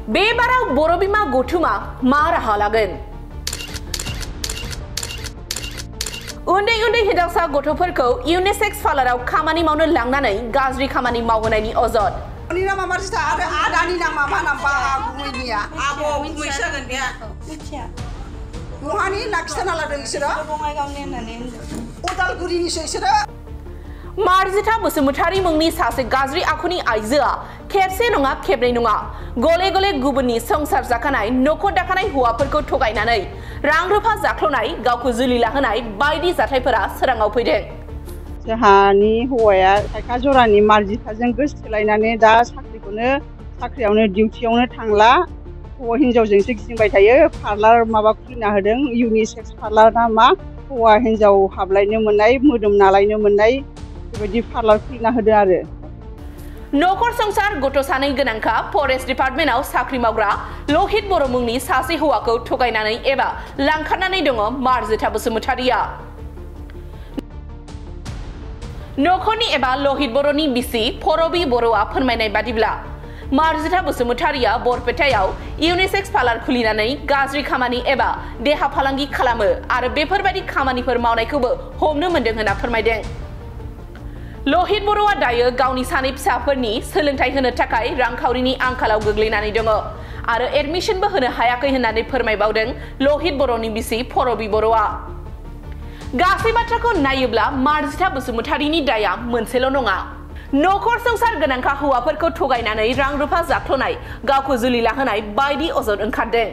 बे बाराव बर' बिमा गौथुमा मा राहा लागोन? उन्दै उन्दै हिनजावसा गथ'फोरखौ इउनिसेक्स पार्लाराव खामानि मावनो लांनानै गाज्रि खामानि मावहोनायनि अजद। आंनि नामा मार्जिता आरो आदानि नामा मा नाम गुमैनिया आब' गुमैसो जागोन बे मिथिया बहानि लाखिना लादों बिसोरो बङाइगावनि होननानै उदालगुरिनिसो बिसोरो। मार्जिता बसुमतारी मुंनि सासे गाज्रि आखुनि आइजोआ खेबसे नङा खेबनै नङा गले गले गुबुननि संसार जाखानाय नखर दाखानाय हौवाफोरखौ थगायनानै रां रुफा जाख्ल'नाय गावखौ जुलि लाहोनाय बायदि जाथायफोरा सोराङाव फैदों। जोंहानि हौवाया थाइखा जरानि मार्जिताजों गोसोथोलायनानै दा साख्रियावनो डिउटियावनो थांला हौवा हिनजावजोंसो गिदिंबाय थायो। पार्लार माबा खुलिना होदों इउनिसेक्स पार्लार ना मा हौवा हिनजाव हाबलायनो मोननाय मोदोम नालायनो मोननाय बेबायदि पार्लार खुलिना होदों आरो। नखर संसार गथ' सानै गोनांखा फरेस्ट डिपार्टमेन्टआव साख्रि मावग्रा लहित बर' मुंनि सासे हौवाखौ थगायनानै एबा लांखारनानै दङ मार्जिता बसुमतारीया। नखरनि एबा लहित बर'नि बिसि परबि बर'आ फोरमायनाय बादिब्ला मार्जिता बसुमतारीया बरपेटायाव इउनिसेक्स पार्लार खुलिनानै गाज्रि खामानि एबा देहा फालांगि खालामो आरो बेफोरबायदि खामानिफोर मावनायखौबो हमनो मोनदों होनना फोरमायदों। लहित बर'आ दायो गावनि सानै फिसाफोरनि सोलोंथाइ होनो थाखाय रांखावरिनि आंखालाव गोग्लैनानै दङ आरो एडमिशनबो होनो हायाखै होननानै फोरमायबावदों लहित बर'नि बिसि परबि बर'आ। गासै बाथ्राखौ नायोब्ला मार्जिता बसुमतारीनि दाया मोनसेल' नङा। नखर संसार गोनांखा हौवाफोरखौ थगायनानै रां रुफा जाख्ल'नाय गावखौ जुलि लाहोनाय बायदि अजद ओंखारदों।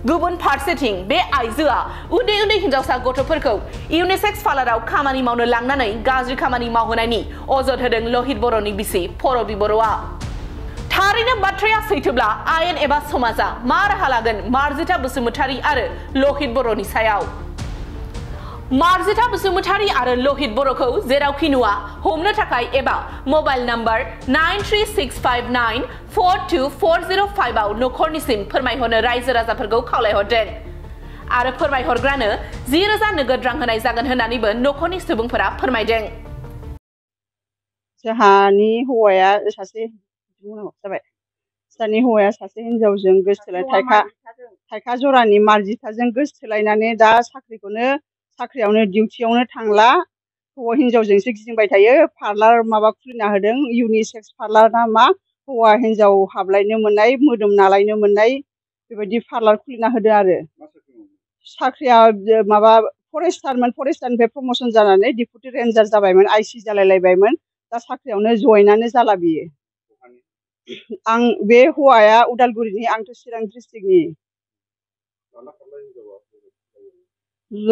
गुबुन फारसेथिं बे आइजोआ उन्दै उन्दै हिनजावसा गथ'फोरखौ इउनिसेक्स पार्लाराव खामानि मावनो लांनानै गाज्रि खामानि मावहोनायनि अजद होदों लहित बर'नि बिसि परबि बर'आ। थारैनो बाथ्राया सैथोब्ला आयेन एबा समाजा मा राहा लागोन मार्जिता बसुमतारी आरो लहित बर'नि सायाव? मार्जिता बसुमतारी आरो लहित बर'खौ जेरावखि नुवा हमनो थाखाय एबा मबाइल नम्बर 9365942405 आव नखरनिसिम फोरमायहरनो रायजो राजाफोरखौ खावलायहरदों आरो फोरमायहरग्रानो 10,000 नोगोद रां होनाय जागोन होननानैबो नखरनि सुबुंफोरा फोरमायदों। जोंहानि हौवाया सासे हिनजावजों थाइखा जरानि मार्जिताजों गोसोथोलायनानै दा साख्रियावनो डिउटियावनो थांला हौवा हिनजावजोंसो गिदिंबाय थायो। पार्लार माबा खुलिना होदों इउनिसेक्स पार्लार ना मा हौवा हिनजाव हाबलायनो मोननाय मोदोम नालायनो मोननाय बेबायदि पार्लार खुलिना होदों आरो। साख्रिया माबा फरेस्टारनिफ्राय प्रमसन जानानै डिपुटि रेन्जार जाबायमोन आइसि जालायलायबायमोन दा साख्रियावनो जयेनानो जाला बियो। आं बे हौवाया उदालगुरिनि आंथ' चिरां डिस्ट्रिक्टनि।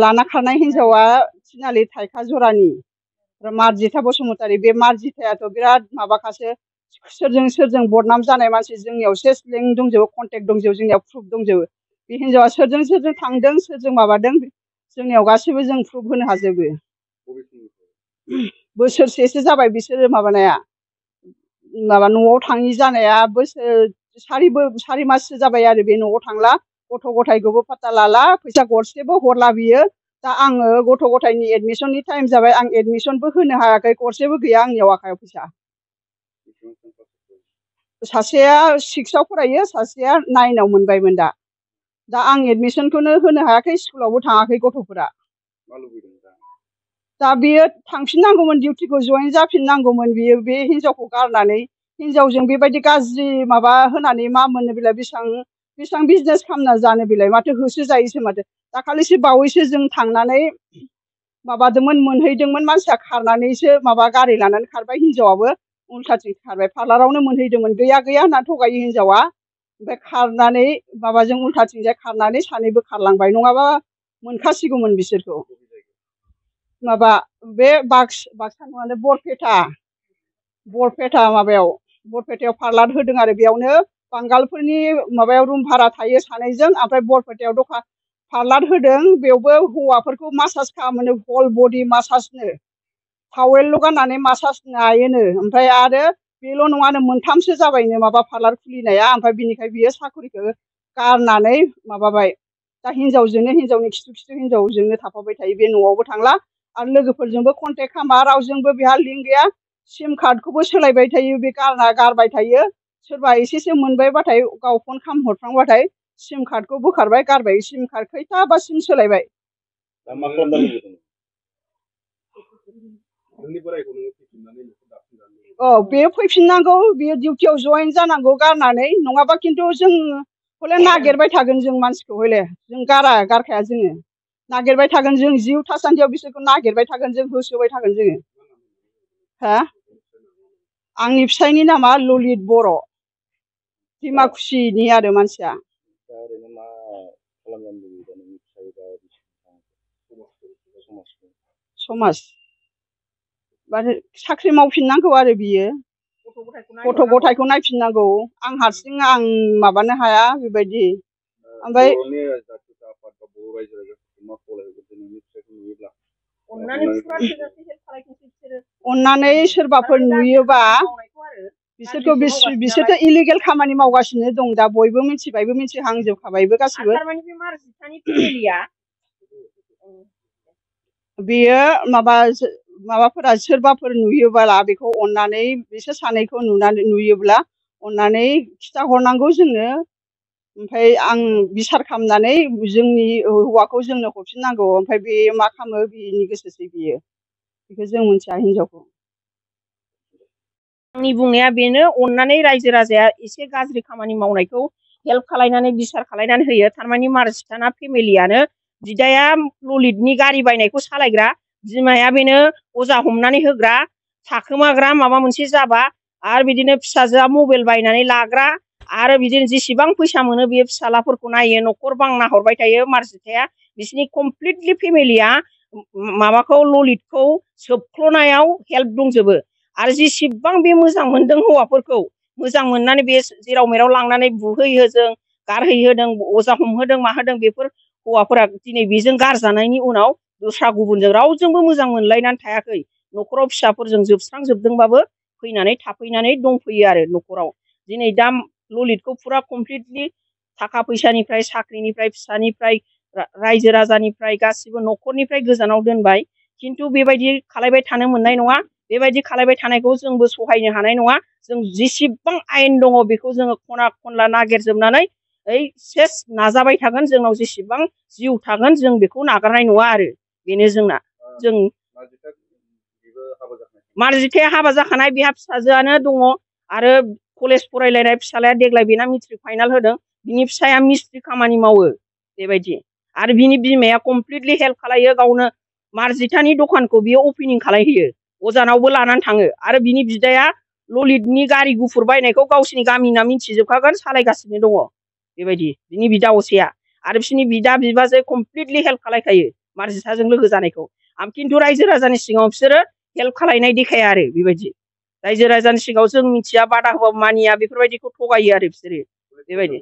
लाना खारनाय हिनजावा थिनालि थाइखा जरानि मार्जिता बसुमतारी। बे मार्जितायाथ' बिराद माबाखासो सोरजों बदनाम जानाय मानसि जोंनियाव सेस लिंक दंजोबो कन्टेक्ट दंजोबो जोंनियाव प्रुफ दंजोबो। बे हिनजावा सोरजों थांदों सोरजों माबादों जोंनियाव गासैबो जों प्रुफ होनो हाजोबो। बोसोरसेसो जाबाय बिसोरो माबानाया माबा न'आव थाङि जानाया सारि माससो जाबाय आरो बे न'आव थांला गथ' गथायखौबो फात्ता लाला फैसा गरसेबो हरला बियो। दा आङो गथ' गथायनि एडमिसननि टाइम जाबाय आं एडमिसनबो होनो हायाखै गरसेबो गैया आंनियाव आखायाव फैसा। सासेया 6आव फरायो सासेया 9आव मोनबायमोन दा आं एडमिसनखौनो होनो हायाखै स्कुलावबो थाङाखै गथ'फोरा। दा बियो थांफिननांगौमोन डिउटिखौ जयेन जाफिननांगौमोन बियो बे हिनजावखौ गारनानै। हिनजावजों बेबायदि गाज्रि माबा होनानै मा मोननो बेलाय बेसेबां बिजनेस खालामना जानो बेलाय माथो होसो जायोसो माथो। दाखालिसो बावैसो जों थांनानै माबादोंमोन मोनहैदोंमोन मानसिया खारनानैसो माबा गारि लानानै खारबाय हिनजावाबो उल्थाथिं खारबाय पार्लारावनो मोनहैदोंमोन गैया होनना थगायो हिनजावा ओमफ्राय खारनानै माबाजों उल्थाथिंजाय खारनानै सानैबो खारलांबाय नङाबा मोनखासिगौमोन बिसोरखौ। माबा बे बाक्सा नङानो बरपेटायाव पार्लार होदों आरो बेयावनो बांगालफोरनि माबायाव रुम भारा थायो सानैजों ओमफ्राय बरपेटायाव दखान पार्लार होदों बेयावबो हौवाफोरखौ मासाज खालामोनो हल बडि मासाजनो टावेलल' गाननानै मासाज नायोनो। ओमफ्राय आरो बेल' नङानो मोनथामसो जाबायनो माबा पार्लार खुलिनाया ओमफ्राय बिनिखाय बियो साख्रिखौ गारनानै माबाबाय दा हिनजावनि खिथु हिनजावजोंनो थाफाबाय थायो बे न'आवबो थांला आरो लोगोफोरजोंबो कन्टेक्ट खालामा रावजोंबो बेहा लिंक गैया सिम कार्डखौबो सोलायबाय थायो बे गारबाय थायो सोरबा एसेसो मोनबायबाथाय गाव फन खालामहरफ्रांबाथाय सिम कार्डखौ बोखारबाय गारबाय सिम कार्ड खैथाबा सिम सोलायबाय दा मा खालामनो लुबैदों नोंनि बोरायखौ नोङो फैफिननानै न'खर दाफिनजानो बेयो फैफिननांगौ बेयो डिउटियाव जइन जानांगौ गारनानै नङाबा खिन्थु जों हले नागिरबाय थागोन जों मानसिखौ हले जों गारखाया जोङो नागिरबाय थागोन जों जिउ थासान्दियाव बिसोरखौ नागिरबाय थागोन जों होसोबाय थागोन जोङो हा आंनि फिसायनि नामा ललित बर' डिमाकुसिनि आरो मानसिया दा ओरैनो मा खालामजानो लुबैदों नोंनि फिसाय बा समाज साख्रि मावफिननांगौ आरो बियो गथ' गथायखौ नायफिननांगौ आं हारसिं आं माबानो हाया बेबायदि ओमफ्राय बर'नि जाथिफ्रा आफाद बा बर' रायजो राजाफोरखौ मा खावलायहरगोन नोंनि फिसायखौ नुयोब्ला अननानै सोरबाफोर नुयोबा बिसोरथ' इलिगेल खामानि मावगासिनो दं दा बयबो मिथिबायबो मिथिहांजोबखाबायबो गासिबो बेयो माबाफोरा सोरबाफोर नुयोब्ला बेखौ अननानै बिसोर सानैखौ नुयोब्ला अननानै खिथाहरनांगौ जोंनो ओमफ्राय आं बिसार खालामनानै जोंनि हौवाखौ जोंनो हरफिननांगौ ओमफ्राय बे मा खालामो बिनि गोसोसै बियो बेखौ जों मिथिया हिनजावखौ आंनि बुंनाया बेनो अननानै रायजो राजाया एसे गाज्रि खामानि मावनायखौ हेल्प खालायनानै बिसार खालायनानै होयो थारमानि मार्जिथाना फेमिलियानो बिदाया ललितनि गारि बायनायखौ सालायग्रा बिमाया बेनो अजा हमनानै होग्रा थाखोमाग्रा माबा मोनसे जाबा आरो बिदिनो फिसाजोआ मबाइल बायनानै लाग्रा आरो बिदिनो जेसेबां फैसा मोनो बियो फिसालाफोरखौ नायो न'खर बांना हरबाय थायो मार्जिथाया बिसिनि कमप्लिटलि फेमिलिया माबाखौ ललितखौ सोबख्ल'नायाव हेल्प दंजोबो आरो जेसेबां बे मोजां मोनदों हौवाफोरखौ मोजां मोननानै बे जेराव मेराव लांनानै बुहैहोदों गारहैहोदों अजा हमहोदों माहोदों बेफोर हौवाफोरा दिनै बेजों गारजानायनि उनाव दस्रा गुबुनजों रावजोंबो मोजां मोनलायनानै थायाखै न'खराव फिसाफोरजों जोबस्रांजोबदोंबाबो फैनानै थाफैनानै दंफैयो आरो न'खराव दिनै दा ललितखौ फुरा कमप्लिटलि थाखा फैसानिफ्राय साख्रिनिफ्राय फिसानिफ्राय रायजो राजानिफ्राय गासिबो न'खरनिफ्राय गोजानाव दोनबाय खिन्थु बेबायदि खालायबाय थानो मोननाय नङा बेबायदि खालायबाय थानायखौ जोंबो सहायनो हानाय नङा जों जेसेबां आयेन दङ बेखौ जोङो खना खनला नागिरजोबनानै सेस नाजाबाय थागोन जोंनाव जेसेबां जिउ थागोन जों बेखौ नागारनाय नङा आरो बेनो जोंना जों मार्जिथाया हाबा जाखानाय बेहा फिसाजोआनो दङ आरो कलेज फरायलायनाय फिसालाया देग्लाय बेना मेट्रिक फाइनाल होदों बिनि फिसाया मिस्ट्रि खामानि मावो बेबायदि आरो बिनि बिमाया कमप्लिटलि हेल्प खालायो गावनो मार्जिथानि दखानखौ बियो अपेनिं खालायहोयो अजानावबो लानानै थाङो आरो बिनि बिदाया ललितनि गारि गुफुर बायनायखौ गावसिनि गामिना मिथिजोबखागोन सालायगासिनो दङ बेबायदि बिनि बिदा असेया आरो बिसोरनि बिदा बिबाजै कमप्लिटलि हेल्प खालायखायो मार्जिथाजों लोगो जानायखौ खिन्थु रायजो राजानि सिगाङाव बिसोरो हेल्प खालायनाय देखाया आरो बेबायदि रायजो राजानि सिगाङाव जों मिथिया बादा होबाबो मानिया बेफोरबायदिखौ थगायो आरो बिसोरो बेबायदि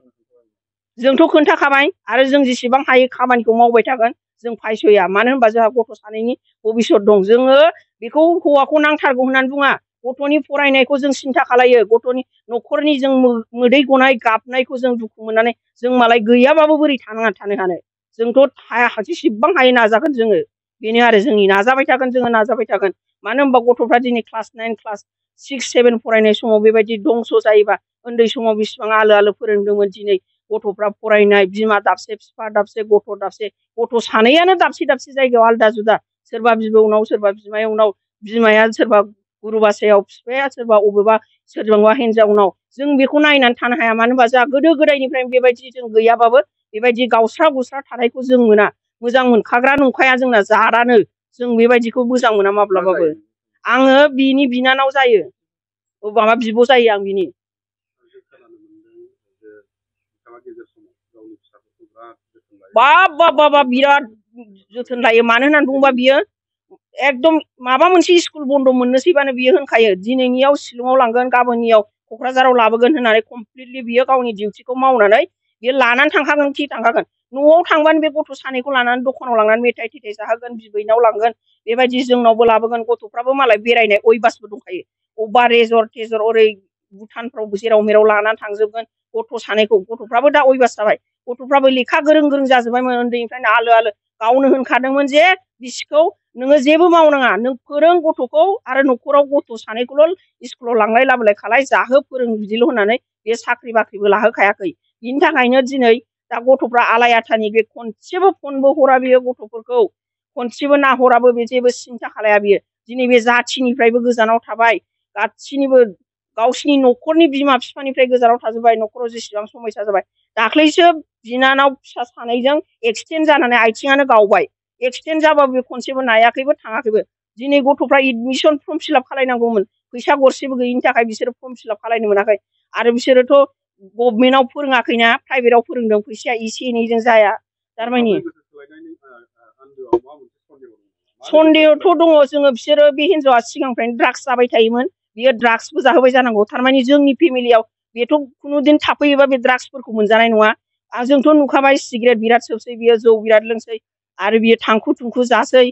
जोंथ' खोन्थाखाबाय आरो जों जेसेबां हायो खामानिखौ मावबाय थागोन जों फायस'या मानो होनबा जोंहा गथ' सानैनि भबिसत दं जोङो बेखौ हौवाखौ नांथारगौ होननानै बुङा गथ'नि फरायनायखौ जों सिन्था खालायो गथ'नि न'खरनि जों मोदै गनाय गाबनायखौ जों दुखु मोननानै जों मालाय गैयाबाबो बोरै थानो हानो जोंथ' हाया जेसेबां हायो नाजागोन जोङो बेनो आरो जोंनि नाजाबाय थागोन जोङो नाजाबाय थागोन मानो होनबा गथ'फ्रा दिनै क्लास 9 क्लास 6 7 फरायनाय समाव बेबायदि दंस' जायोबा उन्दै समाव बेसिबां आलो आलो फोरोंदोंमोन दिनै गथ'फ्रा फरायनाय बिमा दाबसे बिफा दाबसे गथ' सानैयानो दाबसे दाबसे जायगायाव आलदा जुदा सोरबा बिबौनाव सोरबा बिमायंनाव बिमाया सोरबा गुरुबासायाव बिफाया सोरबा अबेबा सोरजोंबा हिनजावनाव जों बेखौ नायनानै थानो हाया मानो होनबा जोंहा गोदो गोदायनिफ्राय बेबायदि जों गैयाबाबो बेबायदि गावस्रा गुस्रा थानायखौ जों मोना मोजां मोनखाग्रा नंखाया जोंना जारानो जों बेबायदिखौ मोजां मोना माब्लाबाबो आङो बिनि बिनानाव जायो माबा बिब' जायो आं बिनि बा बिराद जोथोन लायो मानो होननानै बुङोबा बियो एकदम माबा मोनसे स्कुल बन्द' मोननोसैबानो बियो होनखायो दिनैनियाव शिलंआव लांगोन गाबोननियाव क'क्राझाराव लाबोगोन होननानै कमप्लिटलि बियो गावनि डिउटिखौ मावनानै बियो लानानै थांखागोन थांखागोन न'आव थांबानो बे गथ' सानैखौ लानानै दखानाव लांनानै मेथाइ थेथाइ जाहोगोन बिबैनाव लांगोन बेबायदि जोंनावबो लाबोगोन गथ'फ्राबो मालाय बेरायनाय अयबासबो दंखायो अबेबा रेजर्ट टेजर्ट ओरै भुटानफ्राव जेराव मेराव लानानै थांजोबगोन गथ' सानैखौ गथ'फ्राबो दा अयबास जाबाय गथ'फ्राबो लेखा गोरों जाजोब्बायमोन उन्दैनिफ्रायनो आलो आलो गावनो होनखादोंमोन जे बिसिखौ नोङो जेबो मावनाङा नों फोरों गथ'खौ आरो न'खराव गथ' सानैखौल' स्कुलाव लांलाय लाबोलाय खालाय जाहो फोरों बिदिल' होननानै बे साख्रि बाख्रिबो लाहोखायाखै बिनि थाखायनो दिनै दा गथ'फ्रा आलाय आथानि बे खनसेबो फनबो हरा बियो गथ'फोरखौ खनसेबो नाहराबो बे जेबो सिन्था खालाया बियो दिनै बे जाथिनिफ्रायबो गोजानाव थाबाय गासिनिबो गावसिनि न'खरनि बिमा बिफानिफ्राय गोजानाव थाजोबबाय न'खराव जेसेबां समस्या जाबाय दाख्लैसो बिनानाव फिसा सानैजों एक्सिडेन्ट जानानै आथिङानो गावबाय एक्सिडेन्ट जाबाबो बे खनसेबो नायाखैबो थाङाखैबो दिनै गथ'फ्रा एडमिसन फर्म फिलआप खालायनांगौमोन फैसा गरसेबो गैयिनि थाखाय बिसोरो फर्म फिलआप खालायनो मोनाखै आरो बिसोरोथ' गभर्नमेन्टआव फोरोङाखैना प्राइभेटआव फोरोंदों फैसाया एसे एनैजों जाया थारमाने सन्देहथ' दङ जोङो बिसोरो बे हिनजावा सिगांनिफ्रायनो ड्राग्स जाबाय थायोमोन बियो ड्राग्सबो जाहोबाय जानांगौ थारमाने जोंनि फेमिलियाव बेथ' खुनुदिन थाफैयोबा बे ड्राग्सफोरखौ मोनजानाय नङा जोंथ' नुखाबाय सिगारेट बिराद सोबसै बियो जौ बिराद लोंसै आरो बियो थांखु थुंखु जासै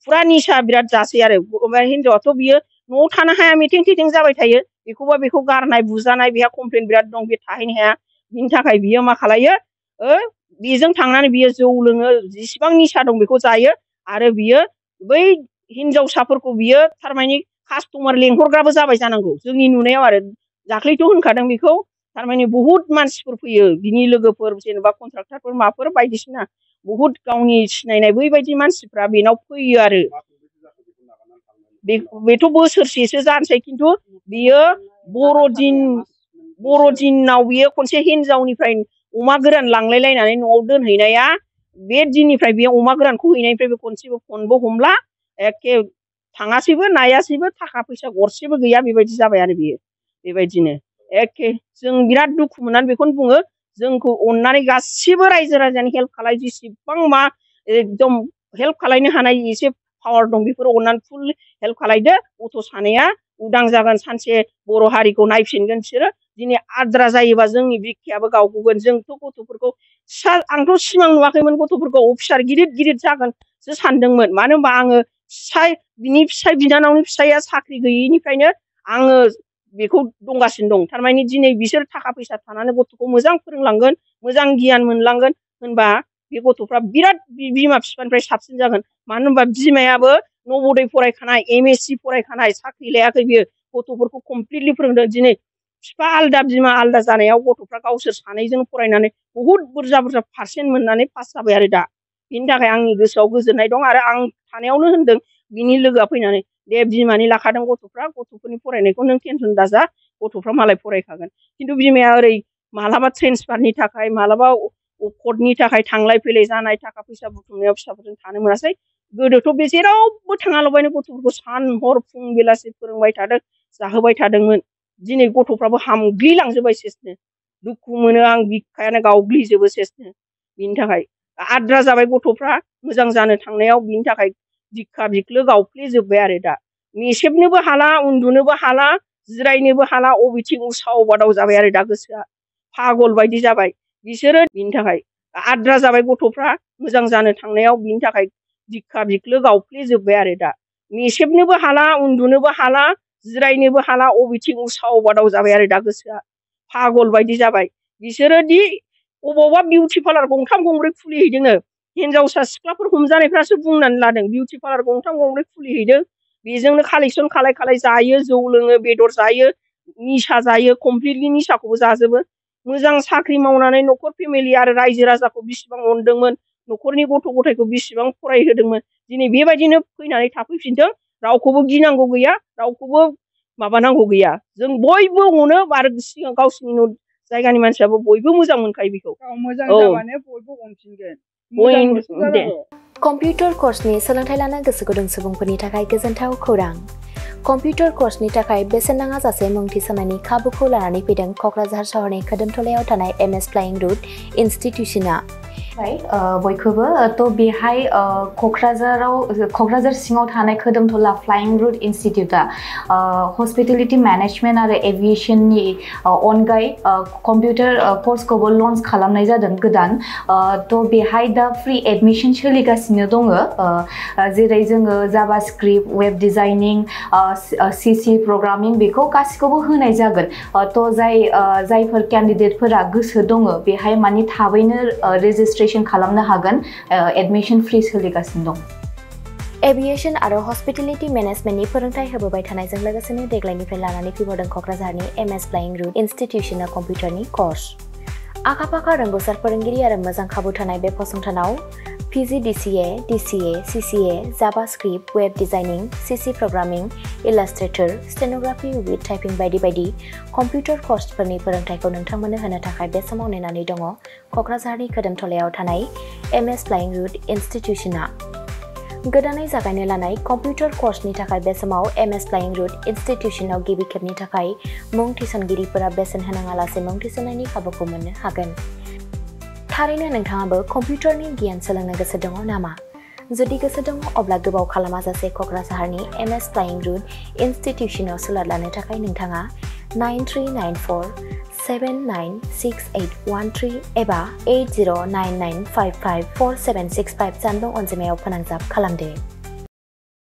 फुरा निसा बिराद जासै आरो हिनजावाथ' बियो न'आव थानो हाया मेथें थेथें जाबाय थायो बेखौबा बेखौ गारनाय बुजानाय बेहा कमप्लेन बिराद दं बे थाहैनो हाया बिनि थाखाय बियो मा खालायो बेजों थांनानै बियो जौ लोङो जेसेबां निसा दं बेखौ जायो आरो बियो बै हिनजावसाफोरखौ बियो थारमाने कास्टमार लेंहरग्राबो जाबाय जानांगौ जोंनि नुनायाव आरो दाख्लैथ' होनखादों बेखौ थारमाने बुहुत मानसिफोर फैयो बिनि लोगोफोर जेनेबा कन्ट्राक्टरफोर माफोर बायदिसिना बुहुत गावनि सिनायनाय बैबायदि मानसिफ्रा बेनाव फैयो आरो बेथ' बोसोरसेसो जानोसै खिन्थु बियो बर'दिनाव बियो खनसे हिनजावनिफ्राय अमा गोरान लांलायलायनानै न'आव दोनहैनाया बे दिननिफ्राय बे अमा गोरानखौ हैनायनिफ्राय बे खनसेबो फनबो हमला एखे थाङासैबो नायासैबो थाखा फैसा गरसेबो गैया बेबायदि जाबाय आरो बियो बेबायदिनो एखे जों बिराद दुखु मोननानै बेखौनो बुङो जोंखौ अननानै गासिबो रायजो राजानि हेल्प खालाय जेसेबां मा एकदम हेल्प खालायनो हानाय एसे पावार दं बेफोर अननानै फुल हेल्प खालायदो गथ' सानैया उदां जागोन सानसे बर' हारिखौ नायफिनगोन बिसोरो दिनै आद्रा जायोबा जोंनि बिखायाबो गावगोन जोंथ' गथ'फोरखौ आंथ' सिमां नुवाखैमोन गथ'फोरखौ अफिसार गिदिर गिदिर जागोनसो सानदोंमोन मानो होनबा आङो बिनि फिसाय बिनानावनि फिसाया साख्रि गैयिनिफ्रायनो आङो बेखौ दंगासिनो दं थारमाने दिनै बिसोर थाखा फैसा थानानै गथ'खौ मोजां फोरोंलांगोन मोजां गियान मोनलांगोन होनबा बे गथ'फ्रा बिराद बिमा बिफानिफ्राय साबसिन जागोन मानो होनबा बिमायाबो नवोदय फरायखानाय MSc फरायखानाय साख्रि लायाखै बियो गथ'फोरखौ कमप्लिटलि फोरोंदों दिनै बिफा आलदा बिमा आलदा जानायाव गथ'फ्रा गावसोर सानैजों फरायनानै बुहुत बुरजा बुरजा पारसेन्ट मोननानै पास जाबाय आरो दा बिनि थाखाय आंनि गोसोआव गोजोननाय दं आरो आं थानायावनो होनदों बिनि लोगोआ फैनानै दे बिमानि लाखादों गथ'फ्रा गथ'फोरनि फरायनायखौ नों टेनसन दाजा गथ'फ्रा मालाय फरायखागोन खिन्थु बिमाया ओरै मालाबा ट्रेन्सफारनि थाखाय मालाबा कर्टनि थाखाय थांलाय फैलाय जानाय थाखा फैसा बुथुमनायाव फिसाफोरजों थानो मोनासै गोदोथ' बे जेरावबो थाङाल'बायनो गथ'फोरखौ सान हर फुं बेलासि फोरोंबाय थादों जाहोबाय थादोंमोन दिनै गथ'फ्राबो हामग्लिलांजोबबाय सेसनो दुखु मोनो आं बिखायानो गावग्लिजोबो सेसनो बिनि थाखाय आद्रा जाबाय गथ'फ्रा मोजां जानो थांनायाव बिनि थाखाय बिखा बिख्लो गावफ्लेजोबबाय आरो दा मेसेबनोबो हाला उन्दुनोबो हाला जिरायनोबो हाला अबेथिं उसाव बादाव जाबाय आरो दा गोसोआ पागल बायदि जाबाय बिसोरो बिनि थाखाय आद्रा जाबाय गथ'फ्रा मोजां जानो थांनायाव बिनि थाखाय बिखा बिख्लो गावफ्लेजोबबाय आरो दा मेसेबनोबो हाला उन्दुनोबो हाला जिरायनोबो हाला अबेथिं उसाव बादाव जाबाय आरो दा गोसोआ पागल बायदि जाबाय बिसोरो दि अबावबा बिउटि पार्लार गंथाम गंब्रै खुलिहैदोंनो हिनजावसा सिख्लाफोर हमजानायफ्रासो बुंनानै लादों बिउटि पार्लार गंथाम गंब्रै खुलिहैदों बेजोंनो कालेक्सन खालाय जायो जौ लोङो बेदर जायो निसा जायो कमप्लिटलि निसाखौबो जाजोबो मोजां साख्रि मावनानै न'खर फेमिलि आरो रायजो राजाखौ बिसिबां अनदोंमोन न'खरनि गथ' गथायखौ बिसिबां फरायहोदोंमोन दिनै बेबायदिनो फैनानै थाफैफिनदों रावखौबो गिनांगौ गैया रावखौबो माबानांगौ गैया जों बयबो अनो आरो सिगां गावसिनि जायगानि मानसियाबो बयबो मोजां मोनखायो बेखौ मोजां जाबानो बयबो अनफिनगोन कम्पिउटार कर्सनि सोलोंथाइ लानो गोसो गुदुं सुबुंफोरनि थाखाय गोजोनथाव खौरां कम्पिउटार कर्सनि थाखाय बेसेन नाङा जासे मुं थिसननायनि खाबुखौ लानानै फैदों क'क्राझार सहरनि खोदोमथलायाव थानाय MS फ्लाइं रुट इनस्टिट्यूशना बयखौबो थ' बेहाय क'क्राझार सिङाव थानाय खोदोमथला फ्लाइं रुट इनस्टिट्यूटा हस्पिटेलिटी मेनेजमेन्ट आरो एभिएशननि अनगायै कम्पिउटार कर्सखौबो लन्च खालामनाय जादों गोदान थ' बेहाय दा फ्रि एडमिशन सोलिगासिनो दङ जेरै जोङो JavaScript web designing CC programming बेखौ गासिखौबो होनाय जागोन थ' जायफोर केन्डिडेटफोरा गोसो दङ बेहाय माने थाबैनो रेजिस्ट्रेशन खालामनो हागोन एडमिशन फ्रि सोलिगासिनो दं एभिएशन आरो हस्पिटेलिटी मेनेजमेन्टनि फोरोंथाय होबोबाय थानायजों लोगोसेनो देग्लायनिफ्राय लानानै फैबावदों क'क्राझारनि एमएस फ्लाइंग रुट इनस्टिट्यूशना कम्पिउटारनि कर्स आखा-फाखा रोंग'सार फोरोंगिरि आरो मोजां खाबु थानाय बे फसंथानाव PGDCA, DCA, CCA, JavaScript, web designing, CC programming, illustrator, stenography with typing बायदि बायदि कम्पिउटार कर्सफोरनि फोरोंथायखौ नोंथांमोननो होनो थाखाय बे समाव नेनानै दङ क'क्राझारनि खोदोमथलायाव थानाय एमएस फ्लाइंग रुट इनस्टिट्यूशना गोदानै जागायनो लानाय कम्पिउटार कर्सनि थाखाय बे समाव एमएस फ्लाइंग रुट इनस्टिट्यूशनाव गिबि खेबनि थाखाय मुं थिसनगिरिफोरा बेसेन होनाङालासे मुं थिसननायनि खाबुखौ मोननो हागोन थारैनो नोंथाङाबो कम्पिउटारनि गियान सोलोंनो गोसो दङ नामा जुदि गोसो दङ अब्ला गोबाव खालामाजासे क'क्राझारनि एमएस फ्लाइंग रुट इनस्टिट्यूशनाव सुलाद लानो थाखाय नोंथाङा 9394 796813 एबा 8099554765 जानबुं अनजिमायाव फोनांजाब खालामदो